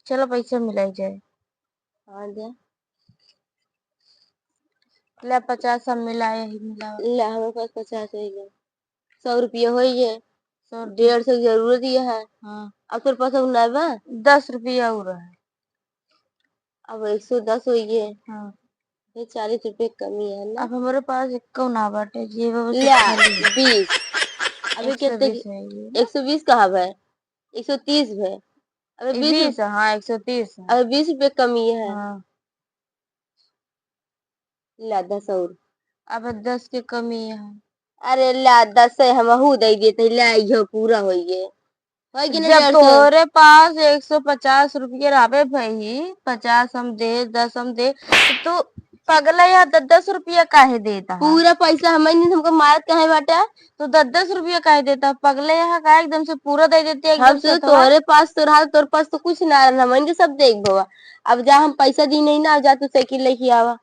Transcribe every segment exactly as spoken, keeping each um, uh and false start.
चलो पैसा मिलाई जाए। हाँ, दे। ले पचास हम मिलाए ही मिलाओ। ले, हमरे पास पचास है, ले। सौ रुपया होई है। सौ रुपया। डेढ़ सौ की जरूरत ही है। हाँ। अब तोर पास और ना बा? दस रुपया और है। अब एक सौ दस होई है। हाँ। ये चालीस रुपया कमी है ना? अब हमरे पास एक्को ना बाटे, जेब में से ले, खाली है। बीस। अबे एक सौ बीस कितने की? है ये। एक सौ बीस कहाँ बा? एक सौ तीस बा। अबे ई बीस बीस, हाँ, एक सौ तीस है। अबे बीस रुपया कमी है। हाँ। ला, दस और। अब दस के कमी है। अरे ला, दस से हमहू दे देते, ला, इहो पूरा होई गे। होई गे ना जब डेढ़ सौ? तोहरे पास एक सौ पचास रुपये रहबे भई, पचास हम दे, दस हम दे, तो तू पगला यहाँ दस दस रुपया काहे देता है? पूरा पैसा हमें नहीं, हमको मारत काहे बाटा? तो दस दस रुपया काहे देता है? पगले यहाँ का एकदम से पूरा दे देते हैं, हम एकदम से तो थोड़ा। तोहरे पास तो रहा, तोर पास तो कुछ ना रहा, हमन के सब देख भवा। अब जा, हम पैसा दी नहीं ना, अब जा तू साइकिल लेके आवा।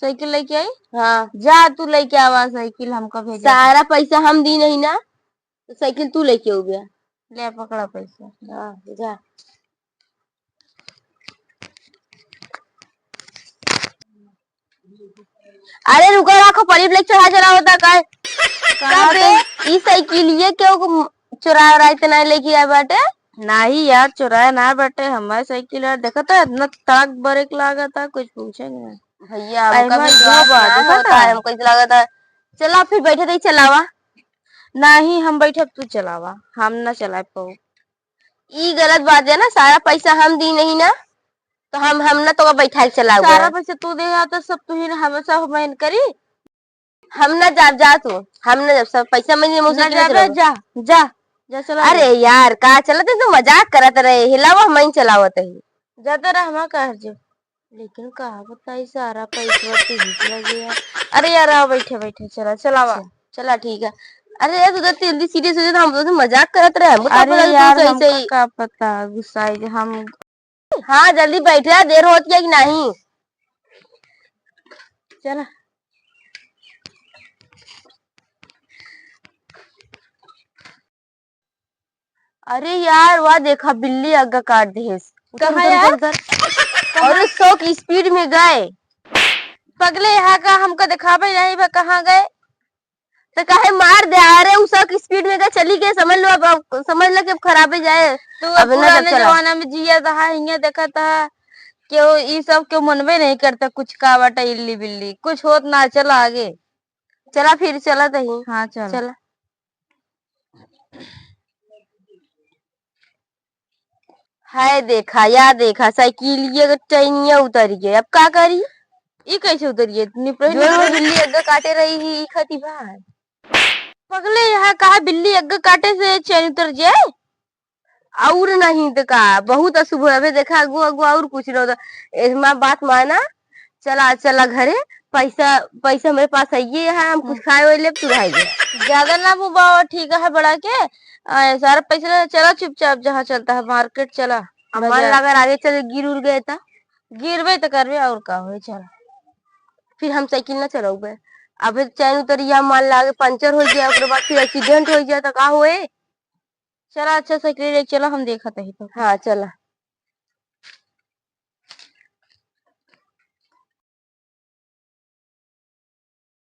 साइकिल लेके आई? हाँ। जा तू लेके आवा साइकिल, हमका भेजा। सारा पैसा हम दी नहीं ना, तो साइकिल तू लेके आउबे। ले पकड़ा पैसा। हाँ, जा। अरे रुको, राखो, परी ब्लेक चढ़ा चला होता का? कहाँ का बे? ई साइकिलिए केहू चोरा ओरा इतना लेके आए बाटे? नाही यार, चोराया ना बाटे, हमारे साइकिल यार, देखा था इतना तड़क ब्रेक लागा था, कुछ पूछे नहीं। भैया, हमका एमा भी जो बात बा, ना देखा होता था? है, हमको ऐसा लगा था। चला फिर बैठे रही, चलावा। नाही, हम बैठब, तू चलावा, हम ना चला पाऊ। ई गलत बात है ना, सारा पैसा हम दी नहीं ना, तो हम, हम ना तो बैठा के चलावा। सारा पैसा तू दे, तो सब तू ही ना, हम सब हम करी। हम ना जाब, जा तू, हम ना जाब, सब पैसा मैं मुझसे ना जाबे, जा, जा, जा चला। अरे यार, का चलत है, तू मजाक करत रहे, हिलावा, हम ही चलावत ही। जाता रह, हम कह जे। लेकिन का बताई, सारा पैसा तू ही चला गया। अरे यार, आओ, बैठे, बैठे, चला, चलावा। चला, चला, ठीक है। अरे यार, तू तो जल्दी सीरियस हो जाता, हम तो मजाक करत रहे, हमको का अरे पता तू यार, सही, हमका सही। का पता, गुस्साई जे हम। हाँ, जल्दी बैठे, देर होत है कि नहीं? चला। अरे यार, वाह, देखा, बिल्ली अग्गा काट देहेस। उधर, कहाँ उधर, यार? उधर, उधर। कहाँ? अरे, सौ की स्पीड में गए। पगले, यहाँ का हमको दिखावे नहीं बा, कहाँ गए? तो काहे मार दे? अरे, उ सौ की स्पीड में गए, चली गए, समझ लो, अब, अब समझ लो कि अब खराबे जाए। तू अब अब ना जब पुराने चला। जमाना में जिया था, हियाँ देखा था, केहू ई सब केहू मनबे नहीं करता, कुछ का बाटा इल्ली बिल्ली, कुछ होत ना, चला आगे। चला फिर, चला तही। हाँ, चला। चला। हाय देखा, या देखा, साइकिलिया के चैनिया उतरि गए। अब का करी? ई कैसे उतरि गए? निपरे जो निपरे। बिल्ली अग्गा काटे रही ही, ई खाती भाई। पगले, यहाँ कहा बिल्ली अग्गा काटे से चैन उतर जाए? और नहीं तो का, बहुत अशुभ है। अबे देखा, अगुआ, अगुआ और कुछ ना होता। एहमा बात माना, चला, चला घरे, पैसा, पैसा मेरे पास है, ये है, हम कुछ हम्म। खाए वाए लेब, तू रह जा। ज्यादा ना मुबावा, ठीक है, बड़ा के, आ, सारा पैसा ले, चला चुपचाप, जहाँ चलता है, मार्केट चला, अब मान बाजार। ला अगर आगे चल के गिर उड़ गए त? गिरबे त करबे, और का होए, चला। फिर हम साइकिल ना चलाउबे। अब चैन उतरिया, मान ला आगे पंचर हो जाए, ओकरे बाद फिर एक्सीडेंट हो जाए, त का होए? चला, अच्छा, साइकिल लेके चला, हम देखत ही तो। हाँ, चला।